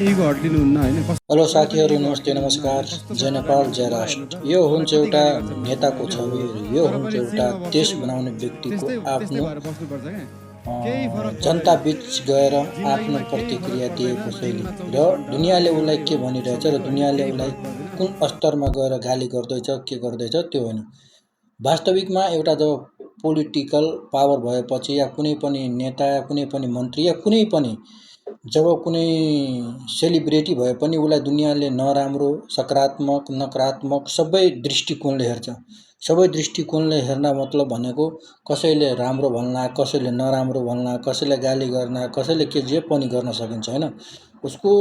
Ego हट्लिनुहुन्न होइन hello साथीहरू, नमस्ते नमस्कार। जय नेपाल, जय राष्ट्र। यो हुन्छ एउटा नेताको छवि, यो हुन्छ एउटा देश बनाउने व्यक्तिको आफ्नो जनता बीच गएर आफ्नो प्रतिक्रिया दिएको शैली र दुनियाँले उसलाई के भनिरहेछ र दुनियाँले उसलाई कुन स्तरमा गएर गाली गर्दैछ, के गर्दैछ त्यो होइन। वास्तविकमा एउटा जब पोलिटिकल पावर भएपछि या कुनै पनि नेता या कुनै पनि मन्त्री या कुनै पनि जब कुनै सेलिब्रेटी भए पनि उसलाई दुनियाँले नराम्रो, सकारात्मक, नकारात्मक सबै दृष्टिकोणले हेर्छ। सबै दृष्टिकोणले हेर्न मतलब भनेको कसैले राम्रो भन्ला, कसैले नराम्रो भन्ला, कसैले गाली गर्ला, कसैले के जे पनि गर्न सकिन्छ होइन। उसको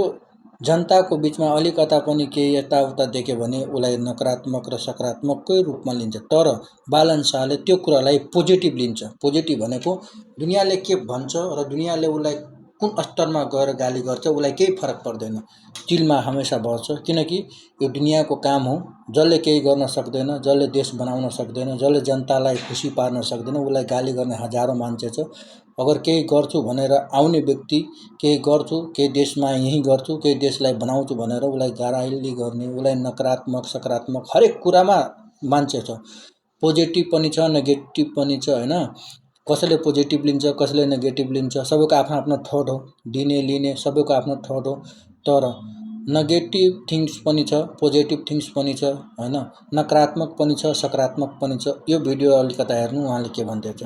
जनताको बिचमा अलिकता पनि केही यताउता देख्यो भने उसलाई नकारात्मक र सकारात्मककै रूपमा लिन्छ। तर बालन शाहले त्यो कुरालाई पोजिटिभ लिन्छ। पोजिटिभ भनेको दुनियाँले के भन्छ र दुनियाँले उसलाई कुन स्तरमा गएर गाली गर्छ उसलाई केही फरक पर्दैन, दिलमा हमेसा बस्छ। किनकि यो दुनियाँको काम हो। जसले केही गर्न सक्दैन, जसले देश बनाउन सक्दैन, जसले जनतालाई खुसी पार्न सक्दैन उसलाई गाली गर्ने हजारौँ मान्छे छ। अगर केही गर्छु भनेर आउने व्यक्ति केही गर्छु, केही देशमा यही गर्छु, केही देशलाई बनाउँछु भनेर उसलाई गाली गर्ने, उसलाई नकारात्मक सकारात्मक हरेक कुरामा मान्छे छ। पोजिटिभ पनि छ, नेगेटिभ पनि छ होइन। कसैले पोजिटिभ लिन्छ, कसैले नेगेटिभ लिन्छ, सबैको आफ्नो आफ्नो थट हो। दिने लिने सबैको आफ्नो थट हो। तर नेगेटिभ थिङ्स पनि छ, पोजिटिभ थिङ्स पनि छ होइन। नकारात्मक पनि छ, सकारात्मक पनि छ। यो भिडियो अलिकता हेर्नु उहाँले के भन्दैछ।